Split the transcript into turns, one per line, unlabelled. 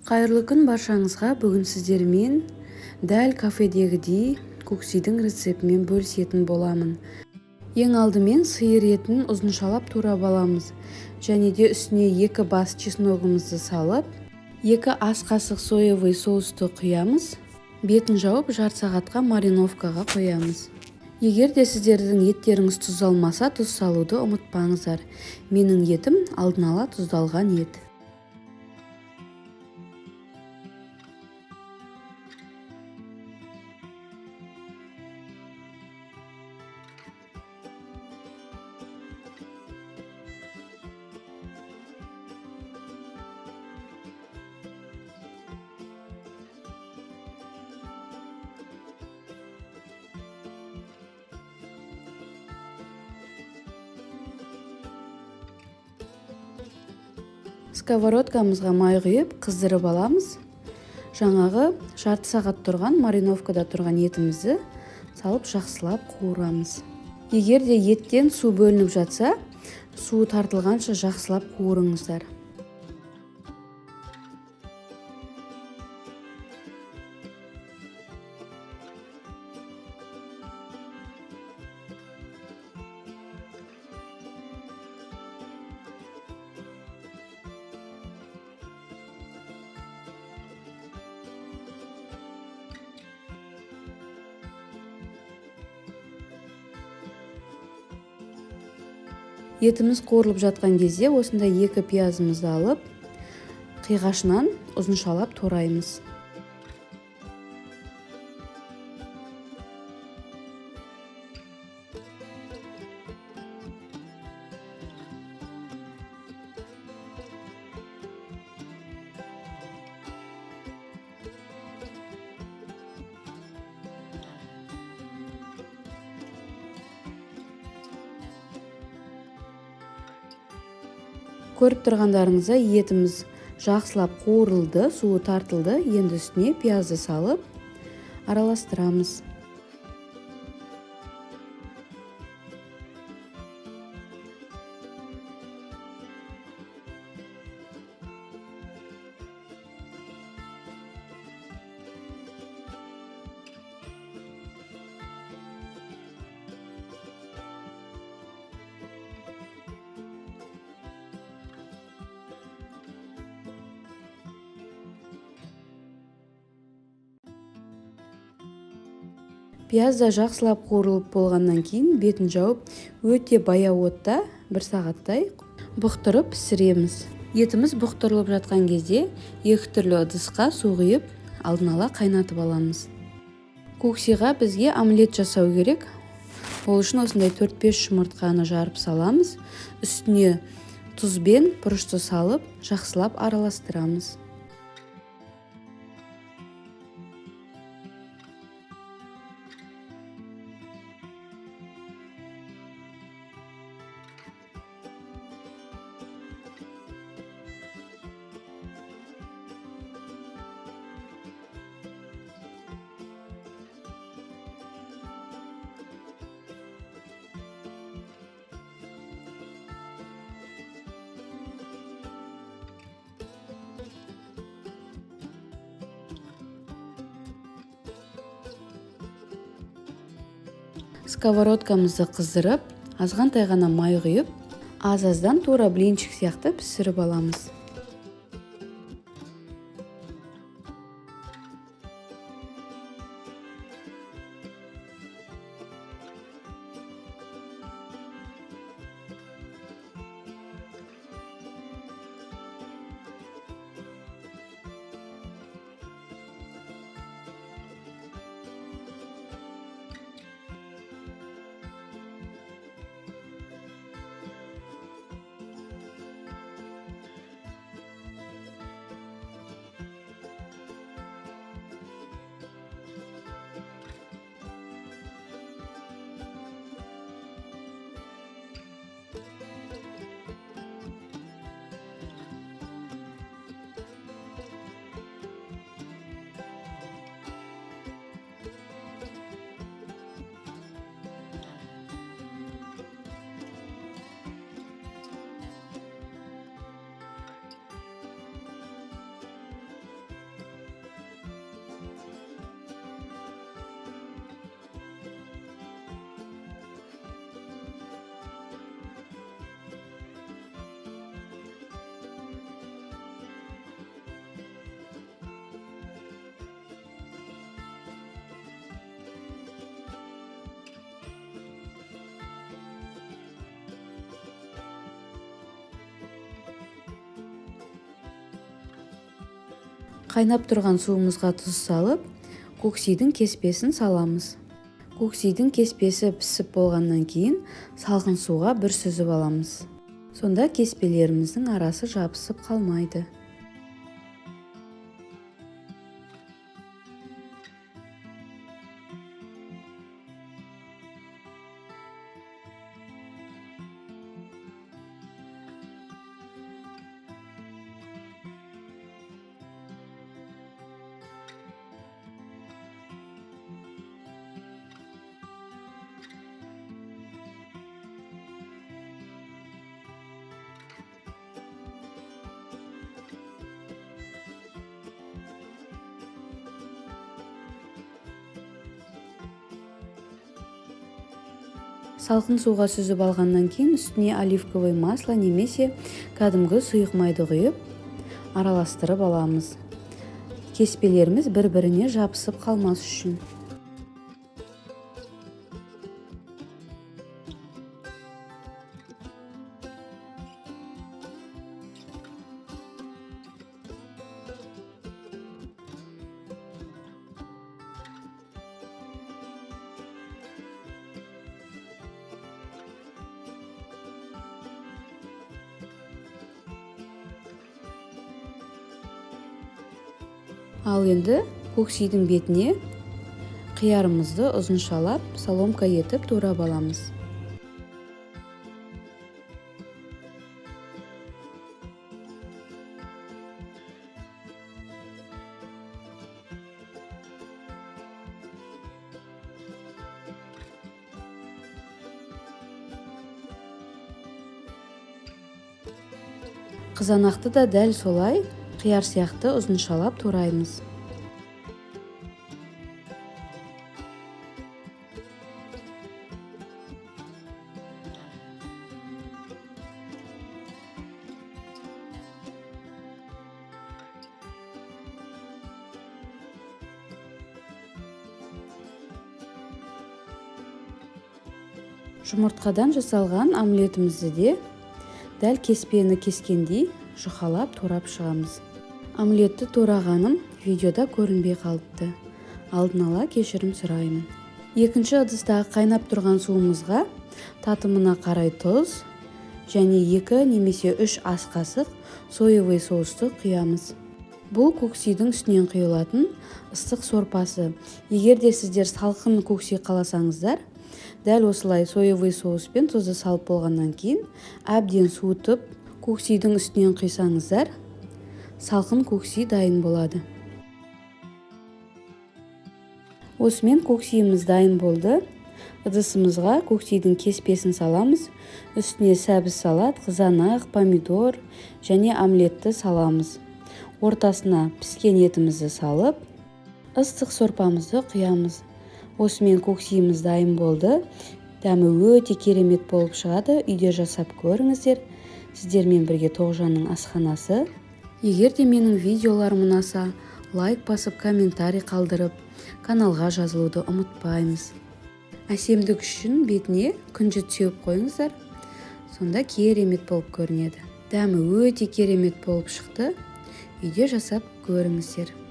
Қайырлы күн баршаңызға. Бүгін сіздермен дәл кафедегідей куксидің рецептімен бөлісетін боламын. Ең алдымен сиыр етін ұзыншалап турап аламыз. Және де үстіне 2 бас чесногымызды салып, 2 ас қасық соевый соусты құямыз. Бетін жауып, жарты сағатқа мариновкаға қоямыз. Егер де сіздердің еттеріңіз тұздалмаса, тұз салуды ұмытпаңыздар. Менің етім алдын ала тұздалған ет. Сковородкамызға май құйып, қыздырып аламыз. Жаңағы жарты сағат тұрған мариновкада тұрған етімізді салып жақсылап қуырамыз. Егер де еттен су бөлініп жатса, суы тартылғанша жақсылап қуырыңыздар. Етіміз қуырылып жатқан кезде осындай 2 пиязымызды алып, қиғашынан ұзыншалап тураймыз. Көріп тұрғандарыңыздай етіміз жақсылап қуырылды, суы тартылды. Енді үстіне пиязды салып араластырамыз. Пияз да жақсылап қуырылып болғаннан кейін бетін жауып, өте баяу отта 1 сағаттай бұқтырып пісіреміз. Етіміз бұқтырылып жатқан кезде 2 түрлі ыдысқа су құйып, алдын ала қайнатып аламыз. Куксиға бізге омлет жасау керек. Ол үшін осындай 4-5 жұмыртқаны жарып саламыз. Үстіне тұз бен бұрышты салып, жақсылап араластырамыз. Сковородкамызды қыздырып, азғантай ғана май құйып, аз-аздан тура блинчик сияқты пісіріп аламыз. Қайнап тұрған суымызға тұз салып, көксидің кеспесін саламыз. Көксидің кеспесі пісіп болғаннан кейін салқын суға бір сүзіп аламыз. Сонда кеспелеріміздің арасы жабысып қалмайды. Салқын суға сүзіп алғаннан кейін үстіне оливковый масло немесе кәдімгі сұйық майды құйып, араластырып аламыз. Кеспелеріміз бір-біріне жабысып қалмас үшін. Ал енді көксидің бетіне қиярымызды ұзыншалап соломка етіп турап аламыз. Қызанақты да дәл солай қияр сияқты ұзыншалап тураймыз. Жұмыртқадан жасалған омлетімізді де дәл кеспені кескендей жұқалап турап шығамыз. Омлетті турағаным видеода көрінбей қалыпты. Алдын ала кешірім сұраймын. Екінші ыдыстағы қайнап тұрған суымызға татымына қарай тұз және 2 немесе 3 ас қасық соевый соусты құямыз. Бұл көксидің үстінен құйылатын ыстық сорпасы. Егер де сіздер салқын көкси қаласаңыздар, дәл осылай соевый соус пен тұзды салып болғаннан кейін әбден суытып көксидің үстінен құйсаңыздар, салқын көкси дайын болады. Осымен көксиіміз дайын болды. Ыдысымызға көксидің кеспесін саламыз, үстіне сәбіз салат, қызанақ, помидор және омлетті саламыз. Ортасына піскен етімізді салып, ыстық сорпамызды құямыз. Осымен көксиіміз дайын болды. Дәмі өте керемет болып шығады. Үйде жасап көріңіздер. Сіздермен бірге Тоғжанның асханасы. Егер де менің видеоларым ұнаса, лайк басып, комментарий қалдырып, каналға жазылуды ұмытпаймыз. Әсемдік үшін бетіне күнжіт сеуіп қойыңыздар. Сонда керемет болып көрінеді. Дәмі өте керемет болып шықты. Үйде жасап көріңіздер.